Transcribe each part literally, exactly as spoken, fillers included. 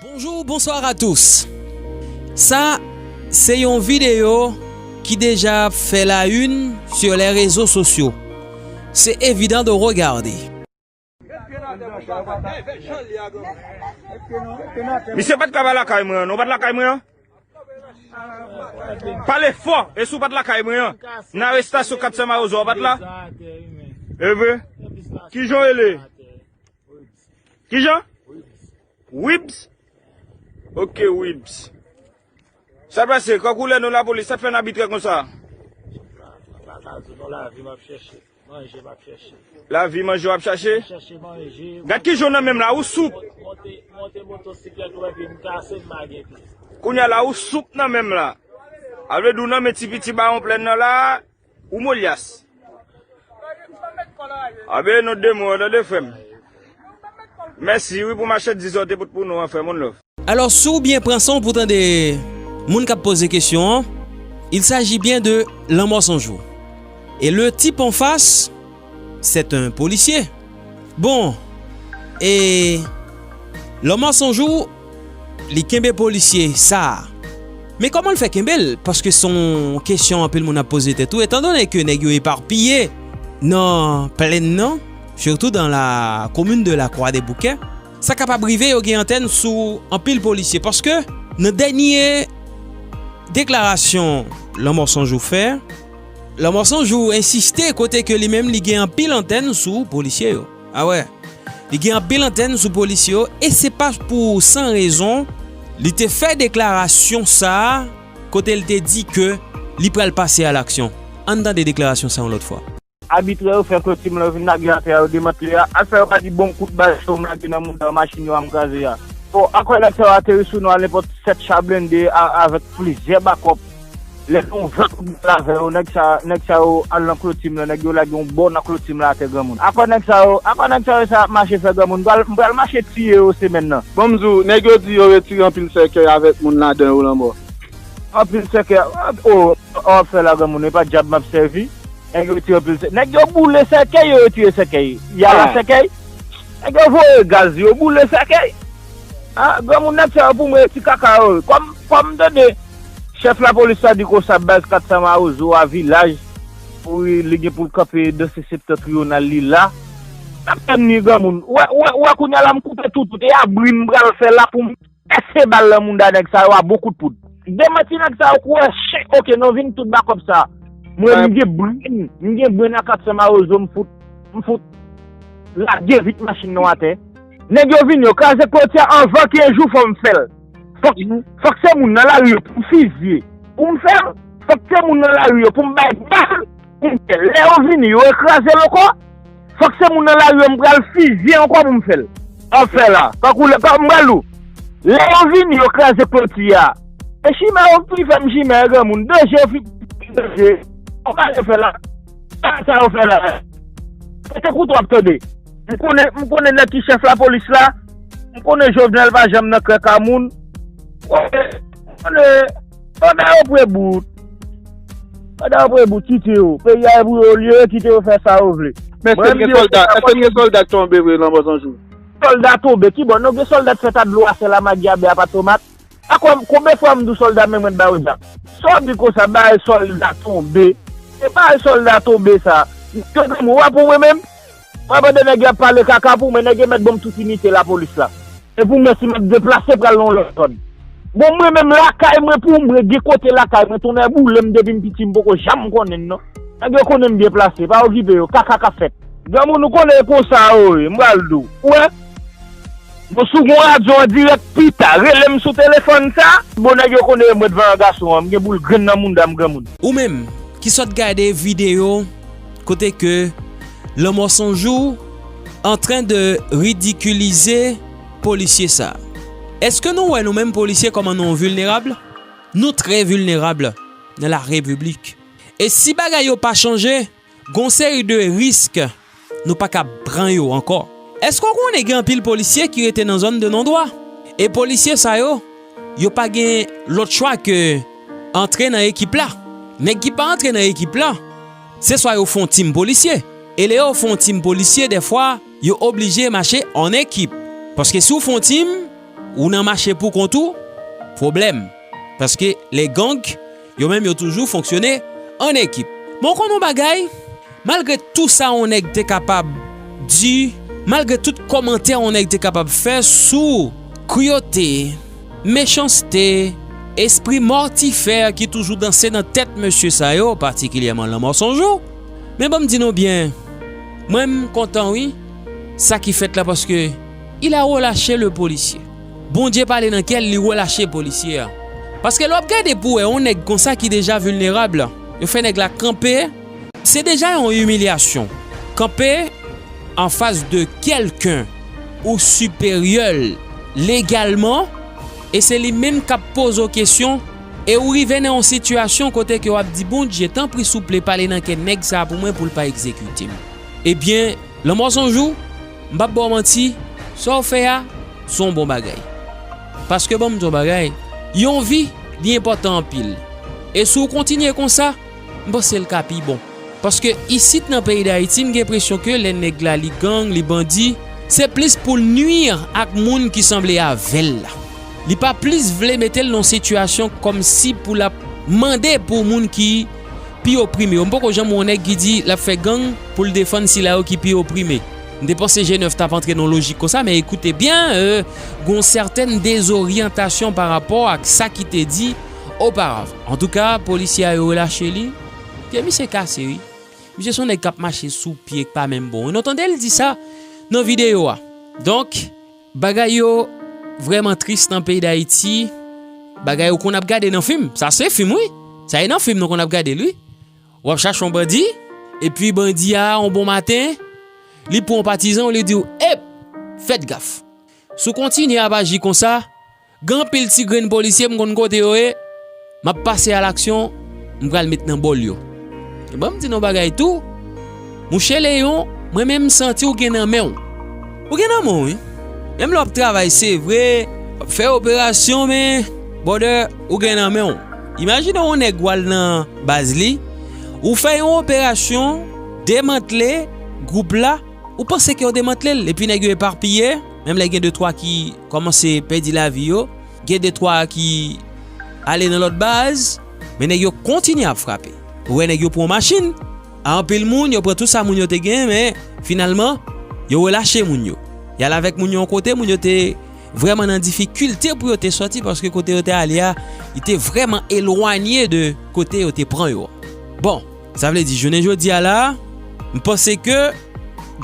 Bonjour, bonsoir à tous. Sa, se yon videyo ki deja ap fè la une sur les réseaux sociaux. C'est évident de regarder. Misye pa t ka pa lakay mwen an, non, ou pa t lakay mwen an? Pale fò, e si w pa t lakay mwen an? Nan arestasyon kat san Mawozo, ou pa t la? E vre? Kijan w rele? Kijan? Wibs? Ok, Wibs. Sa pase, kankou lè nou lapolis, sa t fè n abitrè konsa? Mwen pa ka di nou lavi m ap chèche, manje m ap chèche. Lavi manje w ap chache? Chèche manje. Gad ki jan w nan menm la, ou soup. Monte, monte motosiklèt ou epi m kase m pa gen pye. Kounye a la, ou soup nan menm la. A vle di w nan men ti piti bawon plèn nan la, ou molyas. Abe nou de mo, tande frè m. Mèsi wi pou machandiz ou te pote pou nou an frè m, one love. Alors, si w byen pran san w pou tande moun k ap poze kesyon an, il s'agit bien de Lanmò San Jou. Et le type en face, c'est un policier. Bon, e Lanmò San Jou, li kenbe polisye sa a. Men kòman l fè kenbe l? Paske se yon kesyon anpil moun ap poze tèt ou, etandone ke nèg yo epapiye nan plèn nan, surtout dans la commune de la Croix des Bouquets. Sa kapab rive yo gen antèn sou anpil polisye, paske nan dènye deklarasyon Lanmò San Jou fè, Lanmò San Jou ensiste kote ke li menm li gen anpil antèn sou polisye yo. A wè, li gen anpil antèn sou polisye yo, e se pa pou san rezon li te fè deklarasyon sa a, kote l te di ke li pral pase a laksyon. Ann tande deklarasyon sa yon lòt fwa. Abitrè yo fè kloti m lan, yo vin lage atè a, yo demantle a. Al fè yo pa di bon kout bal cho m lage nan mouda yo, machin yo a m kraze a. Bon, ankò nèg sa yo ateri sou nou a nenpòt sèt cha blende a, avèk plizyè bakòp. Lè gen yon van kout bal avè yo, nèg sa, nèg sa yo al nan kloti m lan, nèg yo lage yon bò nan kloti m lan atè granmoun. Ankò nèg sa yo, ankò nèg sa yo sa ap mache fè granmoun. M pral, m pral mache tiye yo semèn nan. Bon, m di w, nèg yo di yo retire anpil sèkèy avèk moun ladan yo Lanmò. Anpil sèkèy, o, o, w ap fè la granmoun, e pa dyab m ap sèvi. Nèg yo retire anpil sèkèy. Nèg yo boule sèkèy, yo retire sèkèy. Y a la sèkèy. Nèg yo voye gaz, yo boule sèkèy. A, granmoun nèg sa yo pou mwen, ti kaka yo. Kòm, kòm m tande chèf lapolis la di konsa, baz kat san Mawozo a, vilaj, wi, li gen pou l kanpe dan se septantriyonal li la. N ap tann li granmoun. Ou wè, ou wè, ou wè kounye a la m koupe toutout. E abri m pral fè la pou m pèse bal nan mouda nèg sa yo a bon kout poud. Demanti nèg sa yo kou wè chen, oke, nou vin tout bakòp sa. Mwen, m gen brenn, m gen brenn a kat san Mawozo, m fout, m fout lage vit machin nan atè. Nèg yo vini, yo kraze kloti a anvan kenz jou, fò m fè l. Fòk, fòk se moun nan lari yo pou m fizye, pou m fè l. Fòk se moun nan lari yo pou m bay bal, pou m fè l. Lè yo vini, yo rekraze l ankò. Fòk se moun nan lari yo m pral fizye ankò pou m fè l. An fè la. Kankou lè, kan m pral ou. Lè yo vini, yo kraze kloti a. E chimè yo ki fè m chimè, granmoun. De je yo fi, de je. Kòman yo fè la? Sa, sa yo fè la. Mete kouto ap tande. M konnen, m konnen nèg ki chèf lapolis la. M konnen Jovenel pa janm nan krèk a moun. Konnen, konnen, pandan yo pre bout. Pandan yo pre bout, kite yo. Peyi a e pou yo, olye yo kite yo fè sa yo vle. Men èske gen sòlda, èske gen sòlda k tonbe vre Lanmò San Jou? Sòlda tonbe, kibò? Non, gen sòlda k fèt a dlo a sèl a magi a bè a pa tomat. A konbyen fwa m di w sòlda menm mwen ba yo zam? Sa w di konsa, bay sòlda tonbe? Se bay sòlda tonbe sa. Ke granmoun, w ap pou mwen menm? W ap tande nèg yo ap pale kaka pou mwen, nèg yo mèt ban m tout inite lapolis la. E pou mwen si m ap deplase pral nan yon lòt zòn. Bon, mwen menm lakay mwen pou mwen, gen kote lakay mwen, tonnè boule m depi m piti m poko janm konnen l non. Nèg yo konnen m byen plase, pa okipe yo, kaka k ap fèt. Granmoun ou konnen e konsa yo ye, m pral di w. Ou wè? Bon, si w gon radyo an dirèk pita, rele m sou telefòn sa. Bon, nèg yo konnen e mwen t vayan gason an, m gen boul grenn nan mouda m granmoun. Ou menm ki sot gade videyo kote ke Lanmò San Jou antren de ridikilize polisye sa. Èske nou wè nou menm polisye kòman nou vilnerab? Nou trè vilnerab nan la repiblik. E si bagay yo pa chanje, gon seri de risk nou pa ka pran yo ankò. Èske w konnen gen anpil polisye ki rete nan zòn de non dwa? E polisye sa yo, yo pa gen lòt chwa ke antre nan ekip la. Nèg ki pa antre nan ekip la, se swa yo fè yon tim polisye. E lè yo fè yon tim polisye, dèfwa, yo oblije mache an ekip. Paske si w fè yon tim, ou nan mache pou kont ou, pwoblèm. Paske les gangs, yo menm yo toujou fonksyone an ekip. Men w konn yon bagay, malgre tou sa yon nèg te kapab di, malgre tout kòmantè yon nèg te kapab fè sou kriyote, mechanste, espri mòtifè ki toujou danse nan tèt mesye sa yo, patikilyèman Lanmò San Jou. Men ban m di nou byen, mwen m kontan wi, sa ki fèt la, paske il a relâché le policier. Bondye pale nan kè l, li relache polisye a. Paske lè w ap gade pou wè yon nèg konsa ki deja vilnerab, yo fè nèg la kanpe, se deja yon imilyasyon. Kanpe anfas de kèlken ou siperyè legalman, e se li menm k ap poze w kesyon, e ou rive nan yon sitiyasyon kote ke w ap di, Bondye, tanpri, souple, pale nan kè nèg sa a pou mwen pou l pa egzekite m. Ebyen, Lanmò San Jou, m p ap ba w manti, sa w fè a, se yon bon bagay. Paske ban m di w yon bagay, yon vi, li enpòtan anpil. E si w kontinye konsa, m panse l ka pi bon. Paske isit nan peyi Dayiti, m gen enpresyon ke lè nèg la li gang, li bandi, se plis pou l nwi ak moun ki sanble avè l la. Li pa plis vle mete l nan sitiyasyon kòmsi pou l ap mande pou moun ki pi oprime yo. M poko janm wè yon nèg ki di l ap fè gang pou l defann sila yo ki pi oprime. M te panse G nèf t ap antre nan lojik konsa, men ekoute byen, euh, gen yon sètèn dezoryantasyon pa rapò ak sa ki te di oparavan. Antouka, polisye a yo relache li. Pye misye kase, wi. Misye se yon nèg k ap mache sou pye k pa menm bon. Nou tande l di sa nan videyo a. Donk, bagay yo vrèman tris nan peyi Dayiti. Bagay ou konn ap gade nan fim. Sa se fim, wi. Sa e nan fim nou konn ap gade l, wi. W ap chache yon bandi, epi bandi a, yon bon maten, li pran yon patizan w, li di w, ep, fèt gaf. Si w kontinye ap aji konsa, gen anpil ti grenn polisye m konn kote yo ye, m ap pase alaksyon, m pral met nan bòl yo. E ban m di nou bagay tou, mouche Leyon, mwen menm m santi w gen nan men w. Ou gen nan men w, wi. Menm lè w ap travay, se vre, w ap fè operasyon, men, brother, ou gen nan men w. Imajine w yon nèg w al nan baz li, ou fè yon operasyon, demantle gwoup la, ou panse ke w demantle l, epi nèg yo epapiye, menm lè gen de twa ki kòmanse pèdi lavi yo, gen de twa ki ale nan lòt baz, men nèg yo kontinye ap frape. Ou wè nèg yo pran machin, a anpil moun, yo pran tout sa moun yo te gen, men finalman, yo relache moun yo. Y al avèk moun yo yon kote, moun yo te vrèman nan difikilte pou yo te sòti, paske kote yo te ale a, li te vrèman elwanye de kote yo te pran yo. Bon, sa vle di, jounen jodi a la, m panse ke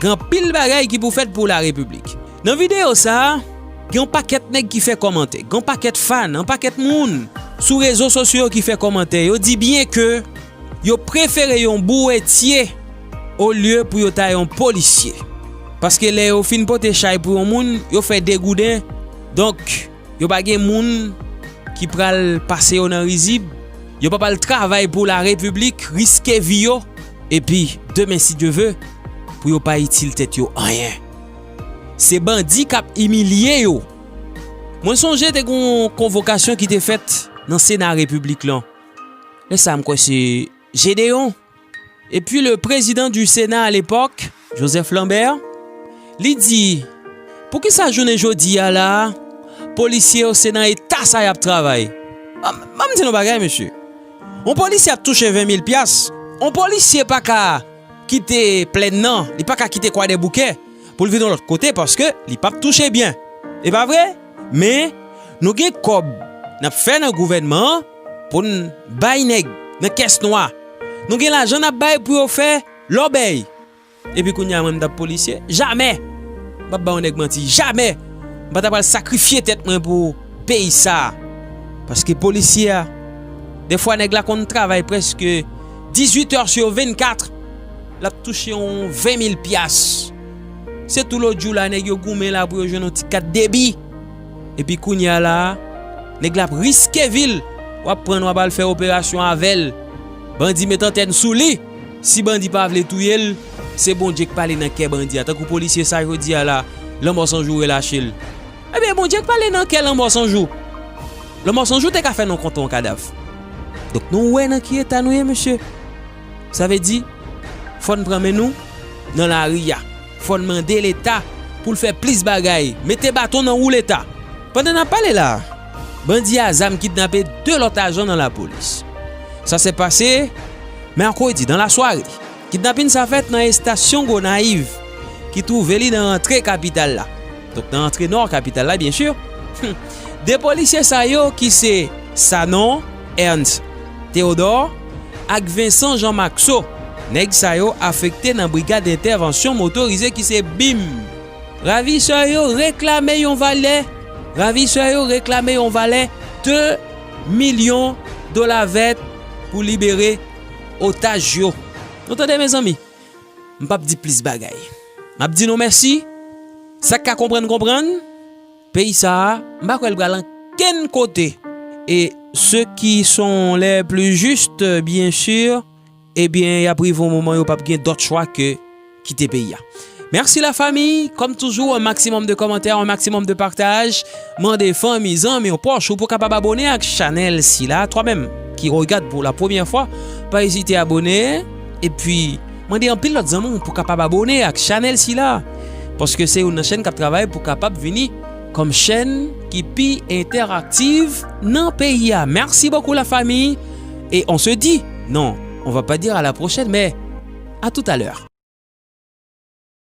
gen anpil bagay ki pou fèt pou larepiblik. Nan videyo sa a, gen yon pakèt nèg ki fè kòmantè, gen yon pakèt fan, yon pakèt moun sou rezo sosyo yo ki fè kòmantè. Yo di byen ke yo prefere yon bouwetye olye pou yo ta yon polisye. Paske lè yo fin pote chay pou yon moun, yo fè degouden. Donk, yo pa gen moun ki pral pase yo nan rizib. Yo pa pral travay pou larepiblik, riske vi yo. Epi, demen, si Dye ve, pou yo pa itil tèt yo anyen. Se bandi k ap imilye yo. Mwen sonje te gen yon konvokasyon ki te fèt nan Sena Repiblik lan. Lè sa a, m kwè se Gédéon. Epi le président du Sénat à l'époque, Joseph Lambert, li di, poukisa jounen jodi a la, polisye yo se nan eta sa y ap travay? Ban m di nou bagay, mesye. Yon polisye ap touche ven mil pyas. Yon polisye pa ka kite Plèn nan, li pa ka kite Kwadèboukè pou l vin yon lòt kote paske li p ap touche byen. E pa vre? Men, nou gen kòb n ap fè nan gouvènman an pou n bay nèg nan kès nwa. Nou gen lajan n ap bay pou yo fè lòbèy. Epi kounye a, mwen, m t ap polisye? Jamè! M p ap ba yon nèg manti. Jamè! M pa ta pral sakrifye tèt mwen pou peyi sa a. Paske polisye a, dèfwa nèg la konn travay prèske dizuit è sou vennkat, l ap touche yon ven mil pyas. Se tou lòt jou la, nèg yo goumen la pou yo jwenn yon ti kat debi. Epi kounye a la a, nèg la ap riske vi l. W ap pran l, w ap al fè operasyon avè l. Bandi met antèn sou li. Si bandi pa vle touye l, se Bondye k pale nan kè bandi a. Tankou polisye sa jodi a la, Lanmò San Jou relache l. Ebyen, Bondye k pale nan kè Lanmò San Jou. Lanmò San Jou te ka fè nou kontan yon kadav. Donk, nou wè nan ki eta nou ye, mesye. Sa vle di, fò n pran men nou nan lari a. Fò n mande Leta pou l fè plis bagay. Mete baton nan wou Leta. Pandan n ap pale la, bandi a zam kidnape de lòt ajan nan lapolis. Sa se pase mèkredi nan lasware. Kidnapin sa fèt nan estasyon Gonayiv, ki twouve li nan rantre kapital la. Donk nan rantre nò kapital la, byen si. De polisye sa yo ki se Sanon Ernst Théodore ak Vincent Jean Maxo. Nèg sa yo afekte nan brigad entèvansyon motorize ki se bim. Ravisè yo reklame yon valè, ravisè yo reklame yon valè de milyon dola vèt pou libere otaj yo. Nou tande, mezanmi? M p ap di plis bagay. M ap di nou mèsi. Sa k ka konprann, konprann. Peyi sa a, m pa kwè l pral ankenn kote. E ceux qui sont les plus justes, bien sûr, ebyen, y ap rive yon moman yo p ap gen dòt chwa ke kite peyi a. Mèsi la fami, kòm toujou, un maximum de commentaires, un maximum de partage. Mande fanmi, zanmi, yon pwòch ou pou kapab abone ak chanèl sila. Toi même qui regarde pour la première fois, pa ezite abone. Epi, mande anpil lòt zanmi w pou kapab abone ak chanèl sila. Paske se youn nan chèn k ap travay pou kapab vini kòm chèn ki pi entèraktiv nan peyi a. Merci beaucoup la famille. Et on se dit, non, on va pas dire à la prochaine, mais à tout à l'heure.